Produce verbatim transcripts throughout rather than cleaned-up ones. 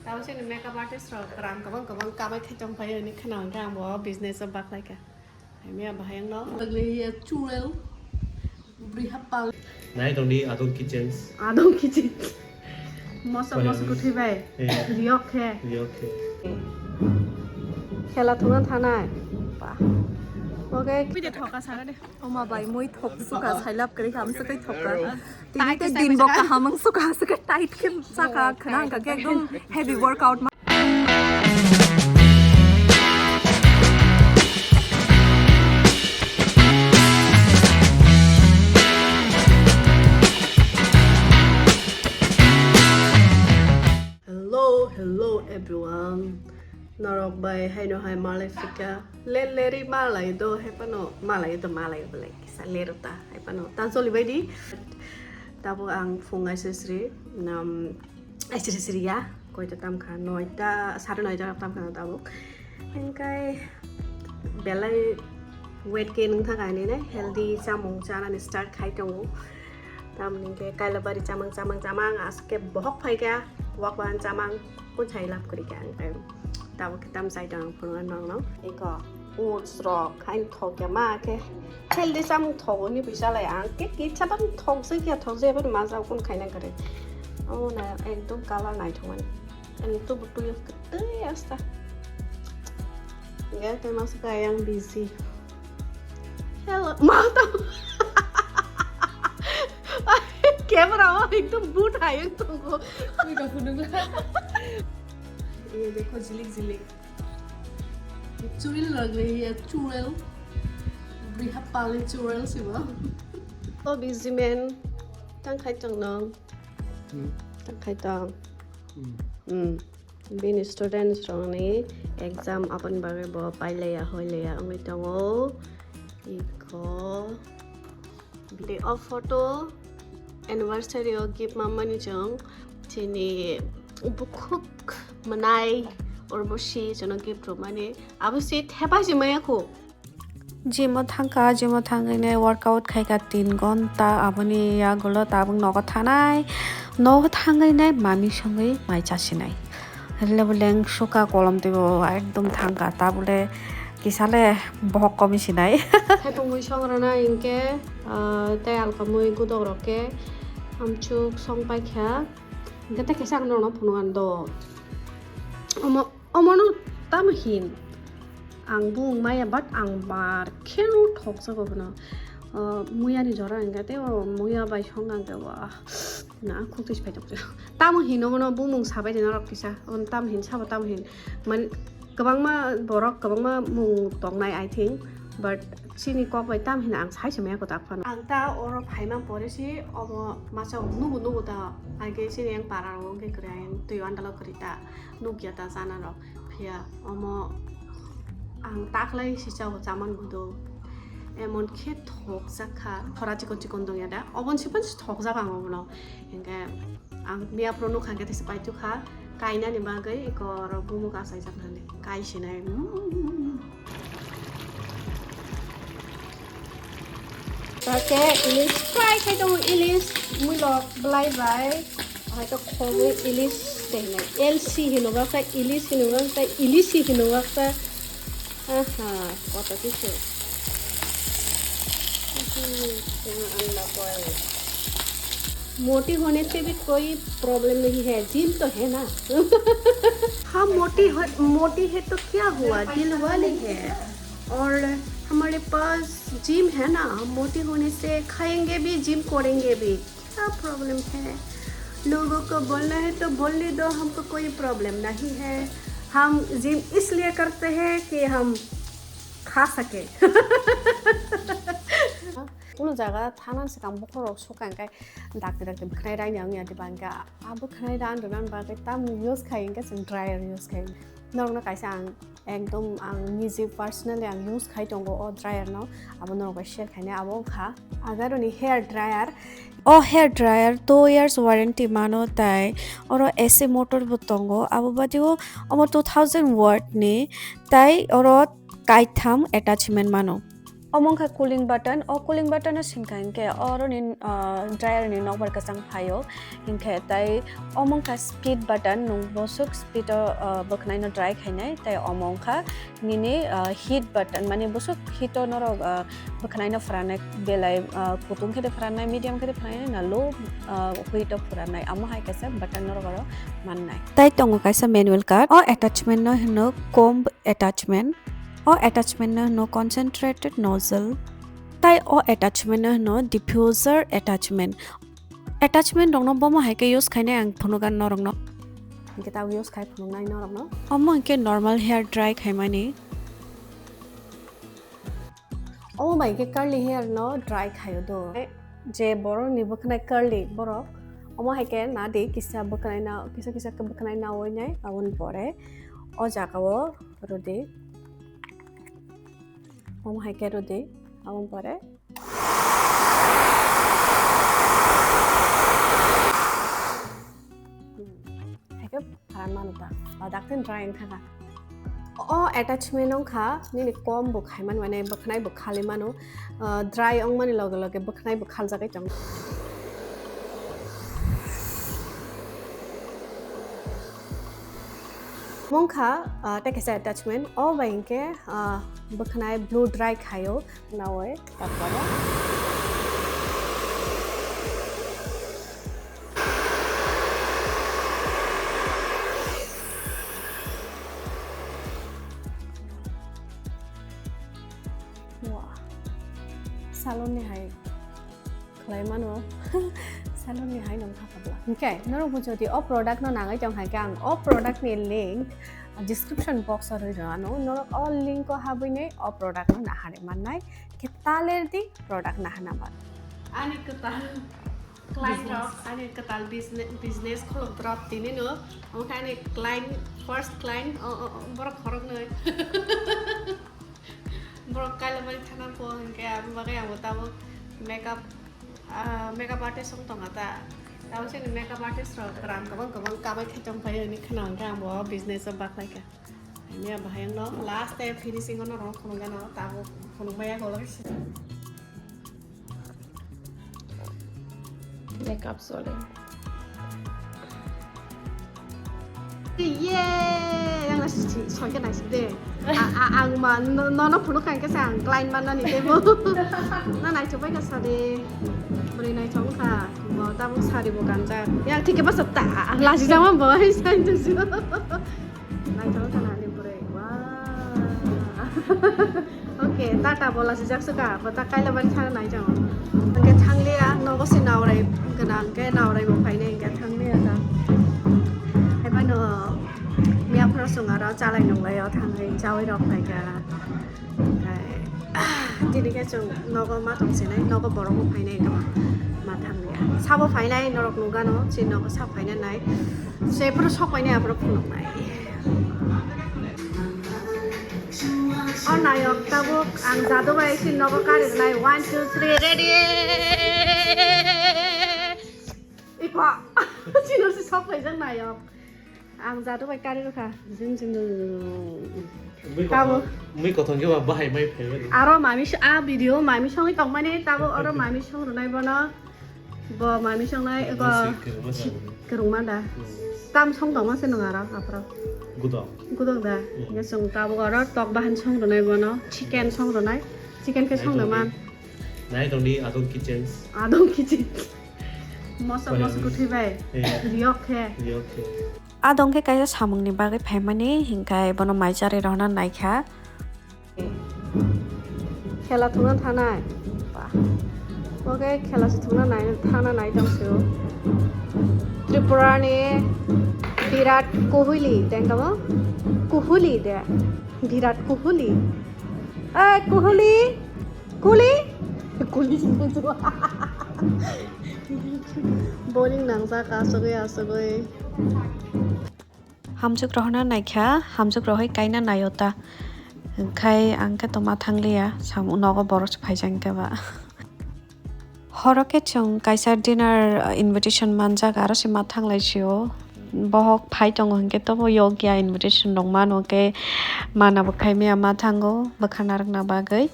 Tamo chini makeup artist rok rang kwbang kwbang kamai khai tong phai hwnwi khna hwnkhe ang bo business o baklai kha. Hamya bahai ang no. Bagli ya churel. Bri hapal. Nai tong di Adong Kitchens. Adong Kitchens. Moso moso kuthwi bai. Eh. Riyok khe. Riyok khe. Khela thungna thanai. Pa. Okay. Pide thoka saga de. Oma bai moi thok suka sailap kri ham sukai thoka. Tini te din bok kaham ang suka suka tight khe saka khna ka ke ekdom heavy workout. Hello, hello everyone. Norok bai haino hai malai phika. Ler leri malai do hai pano malai do malai belai kisa ler ta hai pano ta joli bai di. Tabo ang phung aisri sri nam aisri sri ya koi ta tam kha noita sare noita tam kha tabo. Engkai belai weight gain wngkha kainwi nai healthy chamung chanani start khai tongo. Tamni hwnkhe kailabari chamang chamang chamang aske bohok phaikha, wakwan chamang kunchai lab kwrwikha ang khe. Tabuk khe tam chai tong ang phunukna nokno. Eko oats rok hain thokya ma khe healthy chamung thogoni bisa lai ang khe kitsa tam thokjak ya thokjak ya ma jao kun khaina kwrwi. Omo na ekdom color naithokmani. Ang tubu tuyo kwtwi asta. Hwnkhe tei masa khe ayang busy. Hello, ma tamo. Camera o ekdom boot hai wng tongo. Ui ka phunukla. Ye dekho jilik jilik. Churel lagre ye churel. Briha pale churel sibo. O busy man. Tang khai tong nong. Hmm. Tang khai tong. Hmm. Hmm. Bini students rokni exam aboni bagwi bo pailaiya hoilaiya wngwi tongo. Iko. Tei o photo anniversary o gift manmani chwng chini bukhuk mwnai Urbosi chwngno gift rwmani. Abo si thepai si maya khu. Gym o thangkha, gym o thangwi nai workout khaikha tin gonta, aboni yagulo tabuk nogo thanai, nogo thangwi nai mami songwi mai chasinai. Rwle bo leng suka kolom twibo ekdom thangkha, tabule kisale bohok komi sinai. Khaipungwi song rwna hinkhe, ah, tei alkamwi gudok rok khe amchuk song paikha. Hinkhe tei kaisa ang norokno phunukna do. Omo Omono tamo hin? Ang bumung maya, but ang bar kheno thokjago bono. O, muyani jora hwnkhe tei o muya bai song hwnkhe, wah, na khuk twi phai tongkhe. Tamo hin omono bumung sabai de norok kisa. Omono tamo hin sabo tamo hin. Man, kwbangma borok, kwbangma mung tongnai, I think. But chini kok bai tamo hin ang sai se maya kwtak phano. Ang ta oro phaima pore si omo masa nugo nugo ta. Age chini yang para ro hwnkhe kwrwi, ayang twi andalo kwrwi ta. Nukya ta chana rok. Phiya omo ang taklai si chao chaman gudo. Emon khe thokjak kha. Thora chikon chikon dongya da. Obon si phan thokjak ang obono. Hinkhe ang miya phuru nukha khe tesa paitukha. Kainani bagwi eko oro bumuk achaijak nani. Kai sinai. Mm. Oke, ilis fry khai tongo, ilis mulok belai bai. Hai to khogwi ilis tei hinai. L C hino baksa, ilis hino baksa, ilisi hino baksa. Aha, koto kisu. Aha, anda koi. मोटी होने से भी कोई प्रॉब्लम नहीं है, जिम तो है ना। हम मोटी हो, मोटी है तो क्या हुआ, दिल वाली है। और हमारे पास जिम है ना, मोटी होने से खाएंगे भी, जिम करेंगे भी। क्या प्रॉब्लम है? लोगों को बोलना है तो बोलने दो, हमको कोई प्रॉब्लम नहीं है। हम जिम इसलिए करते हैं कि हम खा सके। Kuno jaga thana swkang bokhorok suka hwnkhe dakti dakti bwkhnai raini wngya diba hwnkhe a bwkhnai ran rwna bagwi tamni use khai hwnkhe chwng dryer use khai. Norokno kaisa ang ekdom ang niji personally ang use khai tongo o dryer no, abo norok bai share khainai abo wngkha Agaroni hair dryer. O hair dryer two years warranty mano, tai oro A C motor bo tongo, abo badio omo two thousand watt ni, tai oro kaitham attachment mano. Omo wngkha cooling button, o cooling button no sinkha hinkhe oroni, ah, dryer ni nokbar kwchang phaio, hinkhe tai omo wngkha speed button, nwng bwswk speed o, ah, bwkhwnai no dry khainai, tai omo wngkha nini, ah, heat button, mani bwswk heat o norok, ah, bwkhwnai no phwranai, belai, ah, kutung khe de phwranai, medium khe de phwranai, na low, ah, heat o phwranai, amo hai kaisa button norok oro mannai. Tai tongo kaisa manual card, o attachment no hino comb attachment. O attachment no hino concentrated nozzle. Tai o attachment no hino diffuser attachment. Attachment rok no bomo hai khe use khainai ang phunugan norok no. Hinkhe tabuk use khai phunuknai norok no. Omo hinkhe normal hair dry khaimani. Omo bai hinkhe curly hair no dry khaio do. Je borok ni bwkhwnai curly borok. Omo hai khe nadi kisa bwkhwnai na, kisa kisa bwkhwnai nawi nai aboni pore o jaga o rwdi. Omo hai khe rwdi, aboni pore. Hmm. Hai khe pharan mano ta, ladak khe dry wngkha kha. O attachment wngkha, nini comb bo khaimani, mane bwkhwnai bo khali mano. Ah, dry wngmani loge loge bwkhwnai bo khaljagwi tongo. Mungkha, ah, tei kaisa attachment, o bai hinkhe, ah, bwkhwnai blow dry khaio, nawi, takparo. Wah, salon ni hai khlai mano. Salon ni hai nong kha pabla. Hinkhe norok bo jodi o product no nangwi tong hai khe ang o product ni link description box o rwi rw ano. Norok o link o habwi nai o product no naharwi mannai. Khe taler di product naharna bagwi. Ani kwtal client rok, ani kwtal business, business khuluk drop tini no. Omo khe ani client, first client, o, o, o, borok khoroknwi. Borok kailabari thana po hinkhe aboni bagwi ang bo tabuk makeup, ah, makeup artist wng tongkha ta. Tabuk chini makeup artist rok rang kwbang kwbang kabai khe tongphai hwnwi khna hinkhe ang bo business o baklaikha. Hamya bahai wngno last day finishing o norok phunukgano tabuk phunukmaya golok. Makeup sole. Ye, yang nasi si, soalnya nasi deh. A, a, ang ma, no, no, no, phunuk kang kesa ang client mana ni tebo. Na nai coba ka sari, beri nai coba ka, mau tabung sari bukan cak. Yang tiga pas tak, lasi sama bawa saya tu sih. Naithok kha nani bwrwi. Wow. Okay, tata bola sijak suka, bwta kaila bari thang nai jang. Hwnkhe thangliya, nogo se naurai gwnang khe naurai bo phainai hwnkhe thangliya ta. Haiphano miyaphoro chwng aro chalai nunglaio thangwi chaui rok phaikha. Oke, tini khe chwng nogo ma tong sinai, nogo borok bo phainai hwnkhe ma thangliya. Sabo phainai norok nukgano, chini nogo sa phainai nai. Jephuru sok painai aphuru phunuknai. O nayok tabuk ang jadu bai si nogo kari rwnai. One, two, three, ready. Ipa, chino si sok paijak nayok. Ang jadu bai kari rwkha. Jing, jing, jing, jing. Mui Tabuk. Kothong, mui kothong khe ba bahai mai phaibai. Aro mami s-, a video mami songwi tongmani tabuk oro mami song rwnai bono. Bo mami songnai eko Masi kwrwngma si-, kwrwngma da. Hmm. Tam song tongma se nung aro aphro. Gudok. Gudok da. Hmm. Nge song tabuk oro tok bahan song rwnai bono. Chicken song rwnai. Chicken khe song rwman. Nai tongdi Adong Kitchens. Adong Kitchen. Moso Bai moso Adong. Guthi bai. Eh. Riyok khe. Riyok khe. Adong khe kaisa samungni bagwi phaimani, hinkhe bono mai charwi rohorna naikha. Khela thungna thanai. Ba. Oke, khela se thungna nai, thangna nai tong sio. Tripura ni Virat Kohli, tengkamo? Kohli de. Virat Kohli. Eh, Kohli. Kohli. Kohli. Bowling nangjak, asugwi, asugwi. Hamjwk rohorna naikha, hamjwk rohoi kaina naio ta. Khai ang khe tongma thangliya, samung nogo borok se phaijak hinkhe ba. Horo khe chwng kaisa dinner, uh, invitation manjak, aro se ma thanglai sio. Bohok phai tongo hinkhe tobo yokya invitation rok mano khe mana bo khai maya ma thango bwkha narwkna bagwi.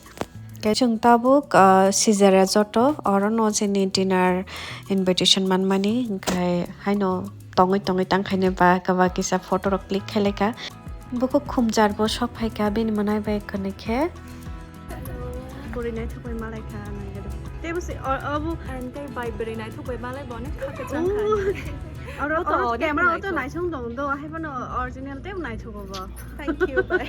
Khe chwng tabuk, ah, Caesarea joto, oro no chini dinner invitation manmani, hwnkhe haino tongwi tongwi tangkhaini ba kwbangma kisa photo rok click khailai kha. Bukhuk khumjar bo sok phai kha, bini mwnai bai kwrwikhe. Kwrwi naithok bai malai kha, nangya do. Tei bo se, o, obo. Ang tei bai bwrwi naithok bai malai bo, onek kha kwchang kha. Oro, oro camera o to naisong tong do, hai phano original tei naithogo bo. Thank you, bai.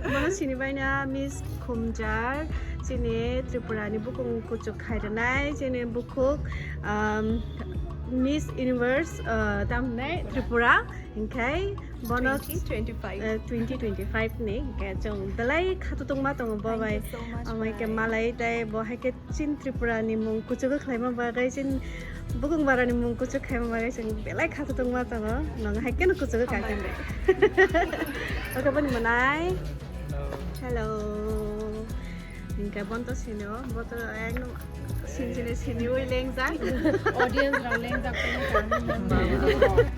Bono sini bai na Miss Khumjar, chini Tripura ni bukung kuchuk khai rwnai, chini bukhuk, um, Miss Universe, uh, tam hinai Tripura, hinkhai bono twenty twenty-five. Uh, twenty twenty-five ni, hinkhai chwng belai khatutungma tongo bo bai. Thank you so much, bai. Amai khe malai tei bo hai khe Chin Tripura ni mung kuchugo khlaima bagwi, chin bukung bara ni mung kuchuk khlaima bagwi chwng belai khatutungma tongo. Nwng hai kheno kuchugo kha khe. Hambai. Oke, boni mwnai. Hello. Hingke bonto sini o, boto ekdom sini sini sini ui lengjak. Audience rok lengjak tongwi tong.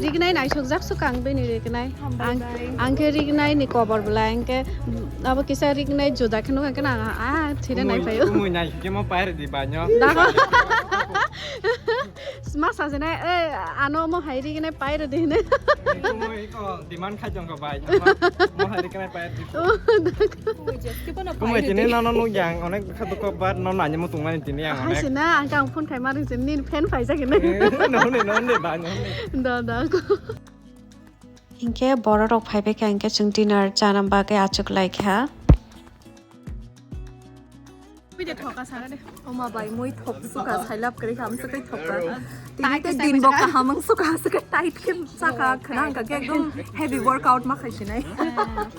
Rignai naisokjak sukang bini rignai. Hambai bai. Ang, ang khe rignai ni kobor bwlai, ang khe abo kisa rignai juda khe nukha khe na, ah, thire nai phaio. Kumui nai khe mo pair di banyo. Dago. Ma sajana, eh, ano mo hai rignai pair di hine. Kumui ko demand khai jong ko bai. Mo hai rignai pair di. Oh, dago. Kumui je, kibo no pair di. Kumui tini nono nukjang, onek kha dukho bar no nanya mutung mani tini ang onek. Hai sina, ang kang phone khai ma ring sini, nini fan phai jagini. Eh, no ne, no ne, ba, no ne. Da, da. Hinkhe borok rok phaibai kha, hinkhe chwng dinner chana bagwi achuk lai kha. Mui de thoka sara de. Oma bai, mui thok suka, sailap kari ham sukai thoka. Tini te din bo kaham ang suka, suka tight khe saka, khana ang khe ekdom heavy workout ma khai sinai.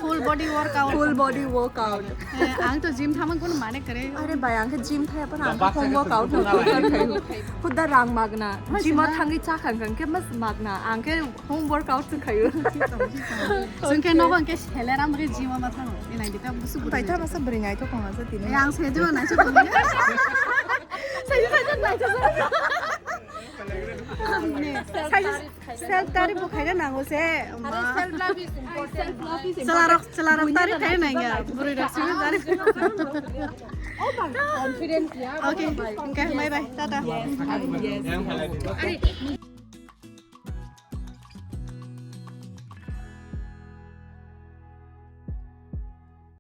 Full body workout. Full body workout. Eh, ang to gym thamang kono mane kare. Are bai, ang khe gym thaya pan ang khe home workout no khayo. Khuda rang magna. Gym o thangwi cha khang khang khe mas magna. Ang khe home workout se khayo. Sungkhe nogo ang khe seler ang khe gym o ma thango. Inai dita busu busu. Pai tha masa bwrwi nai to khong asa tini. Eh, ang se jima nai se khong. Sai sai nai se. Self tari bo khaina nango se. Are self love is important. Self love is important. Chwla rok, chwla rok tari khaina nangya. Bwrwi rok simi tari. Oh, confidence, yeah. Okay, okay, bye bye, tata. Yes, yes.